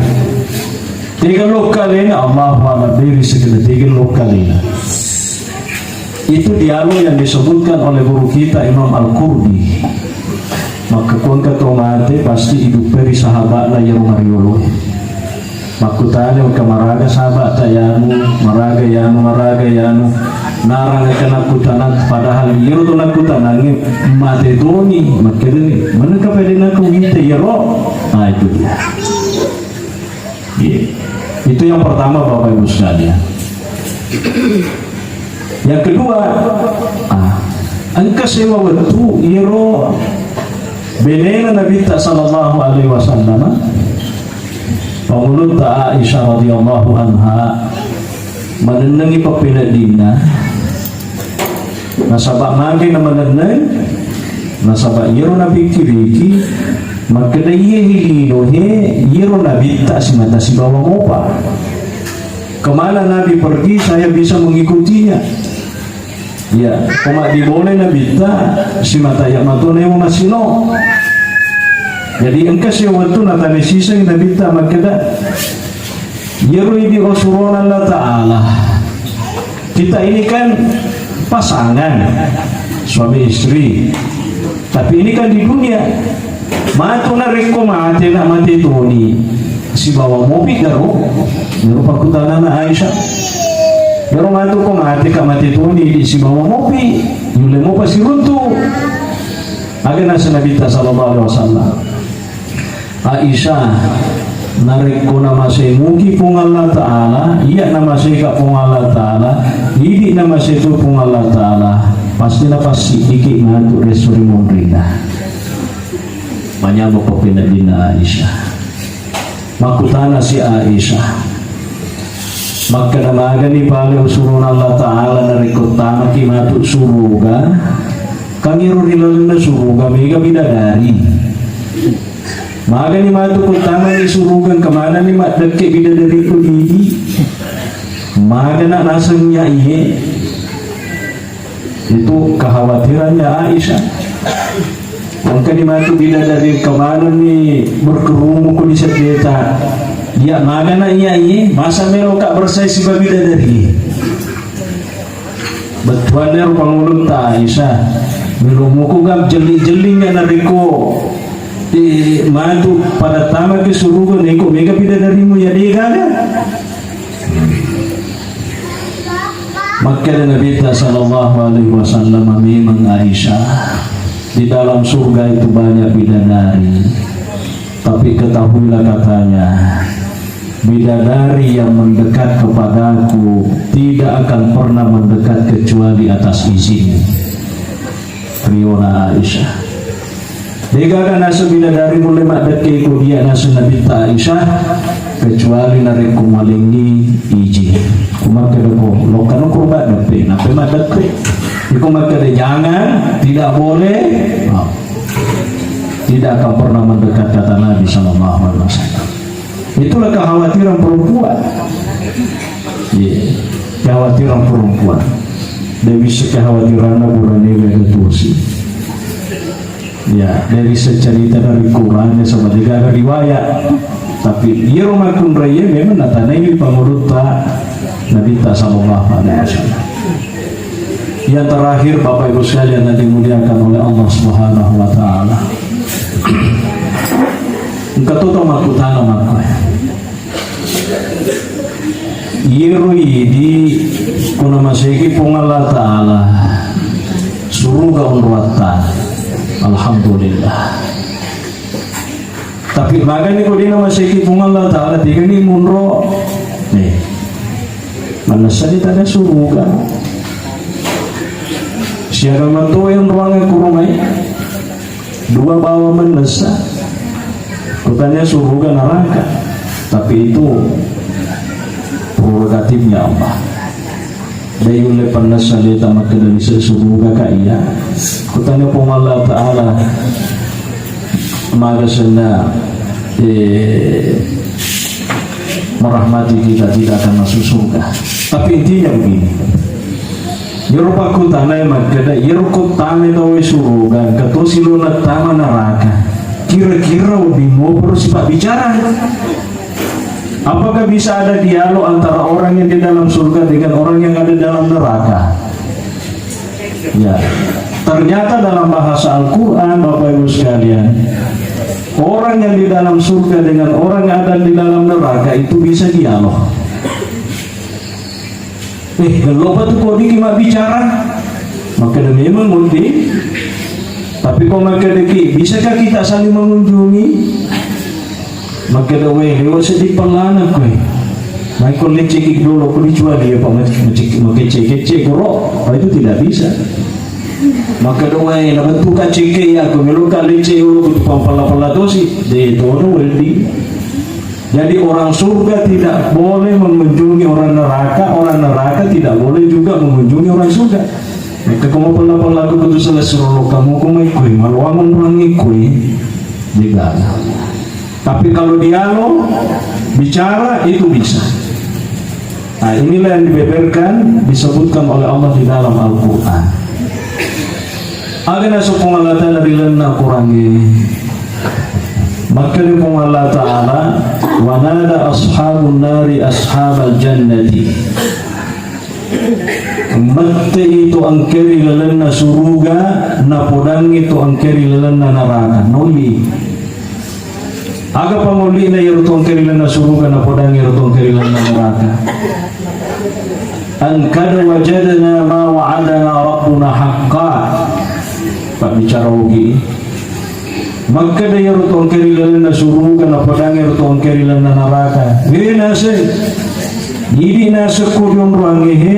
Tega lokka alena, Allahu a'lam, beri sekeda tega lokka alena. Itu dialog yang disebutkan oleh guru kita Imam Al-Qurdi. Makkeda ko engka to mate pasti idupperi sahabatna iyaro mariolo. Makkutana engka maraga sahabatta yanu, maraga yanu, maraga yanu. Narang engka nakkutanang, padahal iyaro to nakkutanangnge mate toni, makkedani, "Manengka pede nako mite iyaro?" Nah, itu dia. Iya. Itu yang pertama, Bapak Ibu sekalian. Yang kedua, ah, engka sewa wettu iyaro benena Nabitta sallallahu alaihi wasallam, pangulutta Aisyah radhiyallahu anha, manennengi pappeneddinna. Nasaba magi namanenneng? Nasaba iyaro napikkiriki, makkeda iye hi lino he, iyaro nabitta simata sibawa mopa. Kemana Nabi pergi, saya bisa mengikutinya. Ya, koma di boleh nabitta simata ya matone masino. Jadi engka sio wettu natane siseng Nabitta makkeda, iyaro idi osurona Allah Ta'ala. Kita ini kan pasangan, suami istri. Tapi ini kan di dunia. Matu narekko mate, na mate toni sibawa mopi garo. Iyaro pakkutanana Aisyah. Iyaro matu ko mate ka mate toni di sibawa mopi, yulle mopa siruntu. Aga naseng Nabitta sallallahu alaihi wasallam. Aisyah, narekko namasemuki Puang Allah Ta'ala, iya namaseka Puang Allah Ta'ala, idi namasei tu Puang Allah Ta'ala, pasti napassidiki matu resso ri monrinna. Manyameng pappeneddinna Aisyah. Makkutana si Aisyah, makkeda magani pale usurona Allah Ta'ala narekko tamaki matu suruga, kan iro ri lalenna suruga mega bidadari. Magani matu ko tamani suruga, engka manenni maddekke bidadari ko didi. Magana naseng iya iye. Itu kekhawatirannya Aisyah. Engkani matu bidadari, engka manenni berkerumun ko di seddeta. Iya magana iya iye, masa meloka bersaing siba bidadari. Bettuanna ro pangulutta Aisyah, melo muko gam jelling-jelling narekko, eh, matu pada tamaki suruga neko mega bidadarimu ya degaga. Makkeda Nabitta sallallahu alaihi wasallam, memang Aisyah, di dalam surga itu banyak bidadari. Tapi ketahuilah katanya, bidadari yang mendekat kepadaku tidak akan pernah mendekat kecuali atas izin. Riona Aisyah. Degaga naseng bidadari mulle maddekke ko dia naseng Nabitta Aisyah, kecuali narekko malengngi izin. Ko makkeda ko, lokkano ko maddeppe, nappa maddeppe. Iko makkeda jangan, tidak boleh, tidak akan pernah mendekat, kata Nabi sallallahu alaihi wasallam. Itulah kekhawatiran perempuan. Iya, kekhawatiran perempuan. De' bisa kekhawatiranna burane wega tusi. Ya, dari secerita dari Quran ya sama juga ada riwayat. Tapi iyaro makkunraiye memang natanaiwi pangulutta Nabitta sallallahu alaihi wasallam. Yang terakhir, Bapak Ibu sekalian yang dimuliakan oleh Allah Subhanahu wa Ta'ala. Engka to tau makkutana makko. Iyaro idi ko namaseiki Puang Allah Ta'ala, suruga onroatta. Alhamdulillah. Tapi magani ko de' namaseiki Puang Allah Ta'ala, tegani monro. Eh, manessa de' tana suruga. Siaga matoa yang ruangan kurumai. Dua bawa manessa. Kutanya suruga neraka. Tapi itu prerogatifnya Allah. De' yulle pannessa de' tamakkeda lise suruga ka iya. Kutanya Puang Allah Ta'ala, maga senna, eh, merahmati kita tidak akan masuk surga. Tapi intinya begini. Iyaro pakkutanae makkeda, iyaro ko tama tauwe suruga, engka tosi lo nattama neraka. Kira-kira wedding mopa ro sipabbicara? Apakah bisa ada dialog antara orang yang di dalam surga dengan orang yang ada dalam neraka? Ya, ternyata dalam bahasa Al-Quran, Bapak Ibu sekalian, orang yang di dalam surga dengan orang yang ada di dalam neraka itu bisa dialog. Eh, gellopa tu ko diki mabbicara. Makkeda memang muddi. Tapi ko makkedaki, bisakah kita saling mengunjungi? Makkeda, weh, lewat seddi pellana koe. Mai ko leceki dolo ko dicuali ya, Pak, makecek-kecek koro. Oh, itu tidak bisa. Makkeda, weh, nabentuka ceke ya, ko meloka lecek dolo ko tu pampella-pella tosi. De' todo wedding. Jadi orang surga tidak boleh mengunjungi orang neraka, orang neraka tidak boleh juga mengunjungi orang surga. Maka kamu pernah pernah aku putus selesai kamu, kamu ikui, malu aman orang ikui, tidak. Tapi kalau dialog, bicara, itu bisa. Nah, inilah yang dibeberkan, disebutkan oleh Allah di dalam Al-Quran. Aga naseng Puang Allah Ta'ala ri lalenna Quran ini. Makkeda Puang Allah Ta'ala, "Wa nada ashabun nari ashabal jannati." Mette'i to engkae ri lalenna suruga, napodangngi to engkae ri lalenna naraka. Nolli. Aga pangolli'na iyaro to engkae ri lalenna suruga, napodangngi iyaro to engkae ri lalenna naraka? "An qad wajadna ma wa'adana rabbuna haqqa." Pabbicara ogi. Makkeda iyaro to engkae ri lalenna suruga, napodangngi iyaro to engkae ri lalenna naraka. We naseng, idi naseng ko dionroangnge he,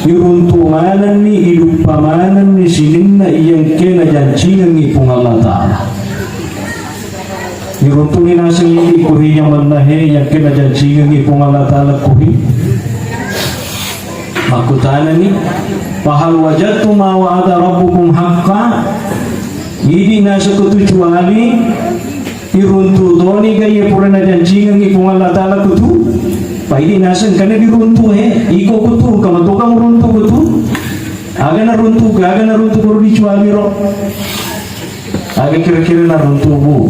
iruntu manenni, iduppa manenni sininna iya engkae najancingengngi Puang Allah Ta'ala. Iruntu'i naseng idi ko hi jamanna he, iya engkae najancingengngi Puang Allah Ta'ala ko hi. Makkutanani, "Fahal wajadtum ma wa'ada rabbukum haqqa?" Idi naseng ko tu cuali, iruntu toni ga iya pura najancingengngi Puang Allah Ta'ala ko tu? Pa idi naseng kana diruntu he, iko ko tu, engka matoka muruntu ko tu? Aga naruntu, aga naruntu ko dicuali ro? Aga kira-kira naruntu, Bu?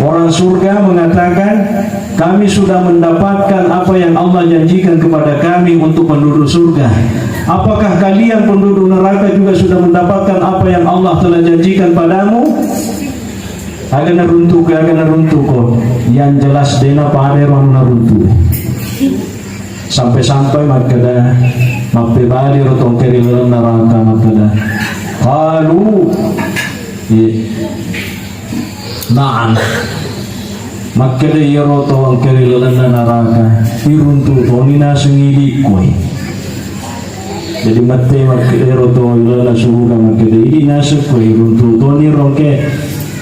Orang surga mengatakan, "Kami sudah mendapatkan apa yang Allah janjikan kepada kami untuk penduduk surga. Apakah kalian penduduk neraka juga sudah mendapatkan apa yang Allah telah janjikan padamu?" Aga naruntu ko, aga naruntu ko. Yang jelas de napada ero anu naruntu. Sampai-sampai makkeda, mappebali ro to engkae ri lalenna naraka makkeda, qalu, iya, na'am. Makkeda iyaro to engkae ri lalenna naraka, iruntu toni naseng idi koe. Jadi mette makkeda ero to ri lalenna suruga makkeda idi naseng koe, iruntu toni ro engkae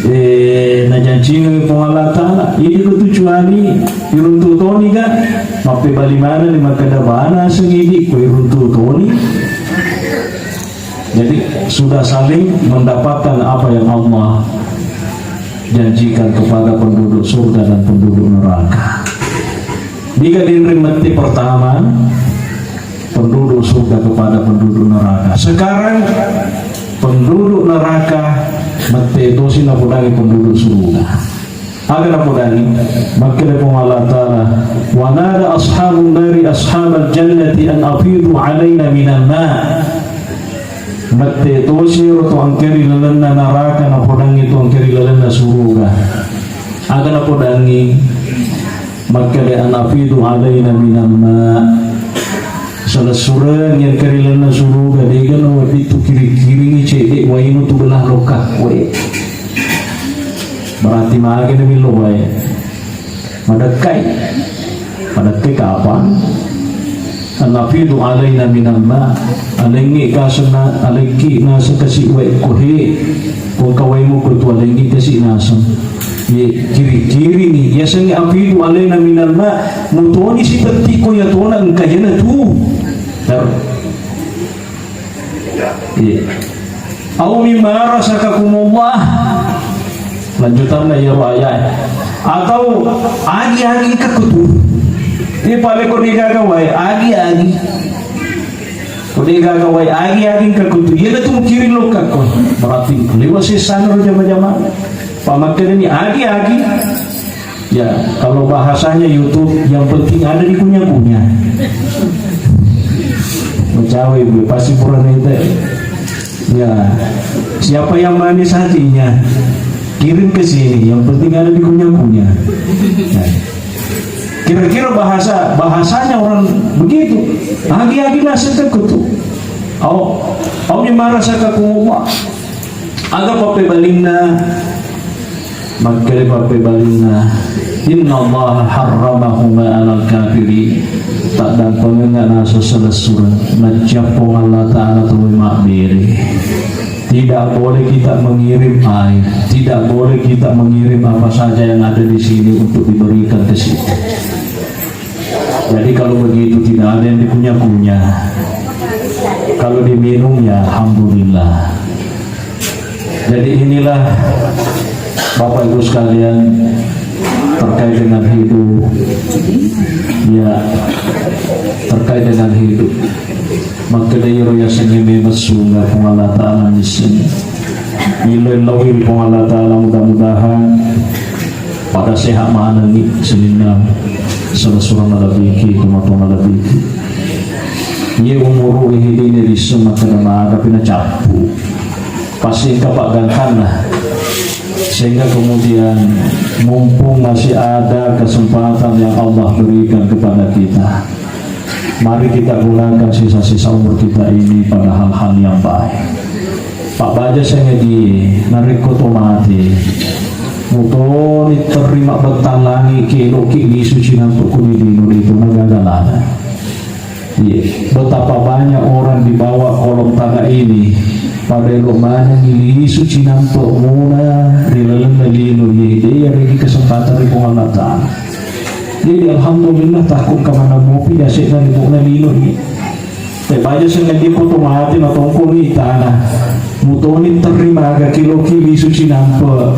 Eh, najancingengngi Puang Allah Ta'ala, idi ko tu cuali iruntu toni ga, mappebali manenni makkeda bana sengidi ko iruntu toni. Jadi sudah saling mendapatkan apa yang Allah janjikan kepada penduduk surga dan penduduk neraka. Niga denre mette pertama penduduk surga kepada penduduk neraka. Sekarang penduduk neraka mette tosi napodangi penduduk surga. Aga napodangi? Makkeda Puang Allah Ta'ala, "Wa nada ashabun nari ashabal jannati an afidu alaina minal ma." Mette tosi ro to engkae ri lalenna naraka napodangi to engkae ri lalenna suruga. Aga napodangi? Makkeda, "An afidu alaina minal ma." Salessureng iya engkae ri lalenna suruga, dega nawedding tu kiri-kiringi cedde wae mu tu belah lokka wae. Berarti magena millau wae. Madekkai. Madekkai kapang? "An afidu alaina minal ma." Alengngi kasenna, alekki naseng kasi wae ko he. Ko engka wae mu ko tu alengngi kasi naseng. Ye, kiri-kiringi. Yasengnge afidu alaina minal ma. Mutoni sipetti ko yatona engka yana tu. Dar. Iya. "Au mimma razaqakumullah." Lanjutanna iyaro ayat. Atau agi-agi engka kutu. Ini pale ko degaga wae, agi-agi. Ko degaga wae, agi-agi engka kutu. Iyana tu mukiring lokka ko. Berarti liwa sesana ro jama-jama. Pamakkedani agi-agi. Ya, kalau bahasanya YouTube, yang penting ada di kunyah-kunyah. Mencawe gue, pasti pura nete. Ya, siapa yang manis hatinya, kirim ke sini, yang penting ada di kunyah-kunyah. Ya. Kira-kira bahasa, bahasanya orang begitu. Agi-agi nasib kutu. Au, au mimma razaqakumullah. Aga pappebalinna? Makkeda pappebalinna, "Innallaha harramahuma 'alal kafirin." Taddampengengnga naseng salessureng, naccappo Allah Ta'ala tauwe mabbere. Tidak boleh kita mengirim air, tidak boleh kita mengirim apa saja yang ada di sini untuk diberikan ke situ. Jadi kalau begitu tidak ada yang dikunyah-kunyah. Kalau diminum ya alhamdulillah. Jadi inilah Bapak Ibu sekalian terkait dengan hidup. Ya, terkait dengan hidup. Makkeda iyaro yasengnge messu na Puang Allah Ta'ala misseng. Illau-illaui ri Puang Allah Ta'ala, mudah-mudahan pada sehat manengngi sininna sala-sala malebbiki, tomatoa malebbiki. Iye umuru ihidini risseng makkeda maga pina cappu. Pasti engka paggangkanna. Sehingga kemudian mumpung masih ada kesempatan yang Allah berikan kepada kita, mari kita gunakan sisa-sisa umur kita ini pada hal-hal yang baik. Pak Baja sengedi, narekko to mate, mutoni terima bentang langit, keloki lisu cinampe ko di lino, itu na gagalana. Iya, betapa banyak orang di bawah kolong tanah ini pada elo maneng lisu cinampe muna ri lalenna lino, iya, de yaregi kesempatan ri Puang Allah Ta'ala. Jadi, alhamdulillah, takut kemana mopi, ya, sedang di buka lino ini. Te baja sengaja ko to mate na tongko ni tanah. Mutoni terima ga kiloki lisu cinampe.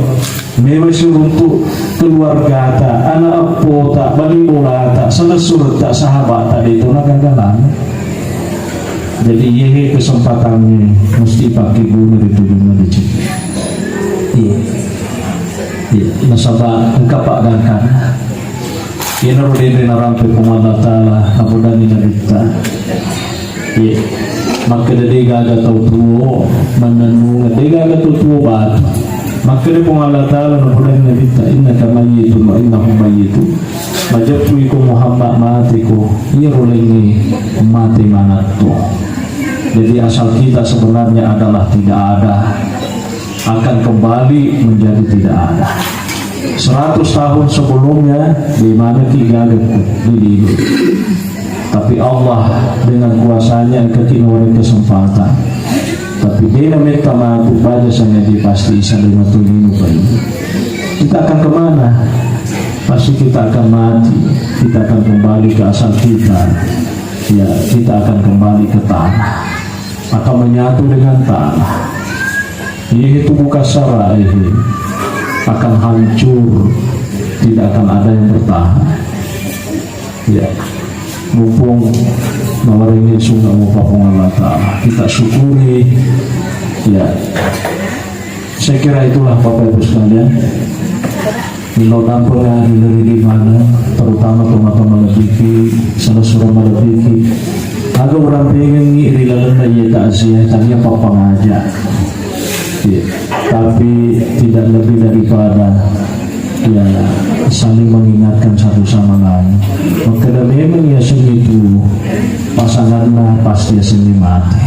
Memang siruntu keluargata, anak appota, bali bolata, salessuretta, sahabata, de to na gagalana. Jadi, iye kesempatannya mesti pakai guna di tujuan di sini. Iya. Iya, nasaba engka paggangkanna. Iyanaro denre narampe Puang Allah Ta'ala, napodangi Nabitta. Iya. Makkeda de gaga tau tuo mannennungeng, de gaga tau tuo batu. Makkeda Puang Allah Ta'ala, napodangi Nabitta, "Innaka mayyitun wa innahum mayyitun." Majeppu iko Muhammad, mate ko, iyaro laingnge mate mangatto. Jadi asal kita sebenarnya adalah tidak ada, akan kembali menjadi tidak ada. Seratus tahun sebelumnya, di mana ki gaga di lino. Tapi Allah dengan kuasanya engkaki nawarai kesempatan. Tapi de nametta matu baja sengaja pasti isa lima tahun ini. Kita akan kemana? Pasti kita akan mati. Kita akan kembali ke asal kita. Ya, kita akan kembali ke tanah. Akan menyatu dengan tanah. Iyahe tubuh kasar, eh, akan hancur, tidak akan ada yang bertahan. Ya, mumpung nawarengngi sunna mupa Puang Allah Ta'ala, kita syukuri. Ya, saya kira itulah Bapak Ibu sekalian. Milo tampenga ri lari di mana, terutama tomatoa malebbiki, salessureng malebbiki. Aga urampengengngi ri lalenna iye takziah, tania pappangaja. Iya. Tapi tidak lebih daripada, ya, saling mengingatkan satu sama lain. Makkeda memang ya seni itu pasanganna pasti ya seni mati.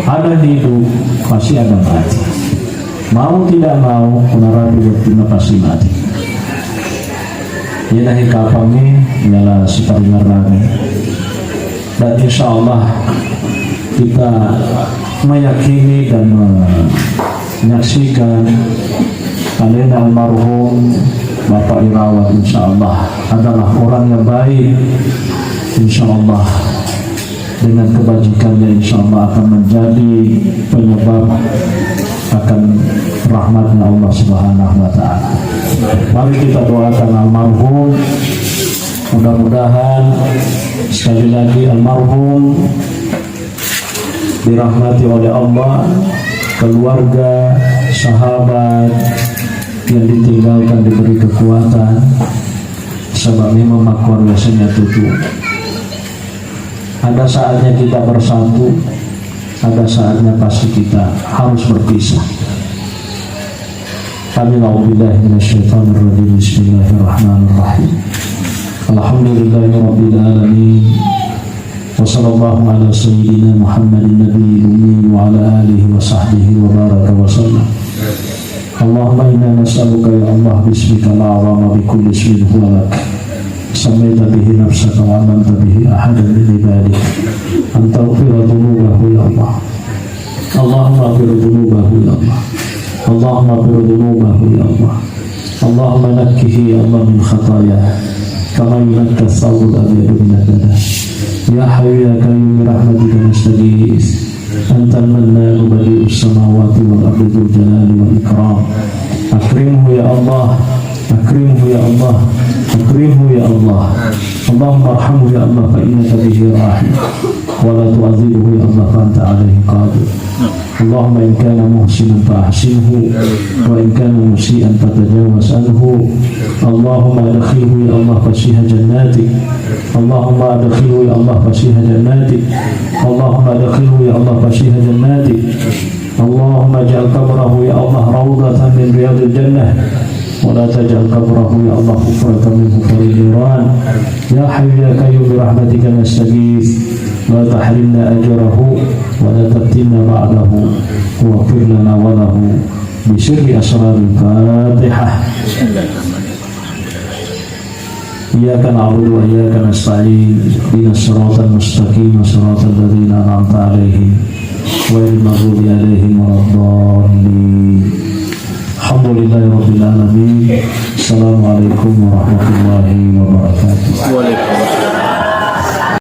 Ada hidup, pasti ada mati. Mau tidak mau, punarapi wettunna pasti mati. Iyanahe kapangnge, iyalah siparingerrangnge. Dan insya Allah kita meyakini dan menyaksikan alena almarhum Bapak Irawan, insya Allah, adalah orang yang baik, insya Allah. Dengan kebajikannya, insya Allah akan menjadi penyebab akan rahmatnya Allah Subhanahu wa Ta'ala. Mari kita doakan almarhum. Mudah-mudahan sekali lagi almarhum dirahmati oleh Allah, keluarga, sahabat yang ditinggalkan diberi kekuatan, sebab memang makkuarga senya tutu. Ada saatnya kita bersatu, ada saatnya pasti kita harus berpisah. Amin. A'udzubillahi minasyaitonirrajim. Bismillahirrahmanirrahim. Alhamdulillahirabbil alamin. Wa sallallahu ala sayyidina Muhammadin nabiyil ummi wa ala alihi wa sahbihi wa baraka wa sallam. Allahumma inna nas'aluka ya Allah bismikal a'zama bi kulli ismin huwa lak. Sammaita bihi nafsaka wa 'allamta bihi ahadan min ibadik. An taghfira dzunubahu ya Allah. Allahumma ighfir dzunubahu ya Allah. Allahumma ighfir dzunubahu ya Allah. Allahumma nakkihi ya Allah min khataya kama yunakka thawbul abyadu minad danas. Ya Hayyu ya Qayyum bi rahmatika nastaghits. Antal Mannanu badi'us samawati wal ardi dzul jalali wal ikram. Akrimhu ya Allah, akrimhu ya Allah, akrimhu ya Allah. Allahumma arhamhu ya Allah fa innaka bihi rahim. Wa la tu'adzibhu ya Allah fa anta alaihi qadir. اللهم إن كان محسنا فأحسنه، وإن كان مسيئا فتجاوز عنه. اللهم أدخله يا الله فسيح جناتك. اللهم أدخله يا الله فسيح جناتك. اللهم أدخله يا الله فسيح جناتك. اللهم اجعل قبره يا الله روضة من رياض الجنة، ولا تجعل قبره يا الله حفرة من حفر النيران. يا حي يا قيوم برحمتك نستغيث، لا تحرمنا أجره ولا تفتنا بعده، واغفر لنا وله بسر أسرار الفاتحة. إياك نعبد وإياك نستعين، اهدنا الصراط المستقيم، صراط الذين أنعمت عليهم، غير المغضوب عليهم ولا الضالين. الحمد لله رب العالمين. السلام عليكم ورحمة الله وبركاته.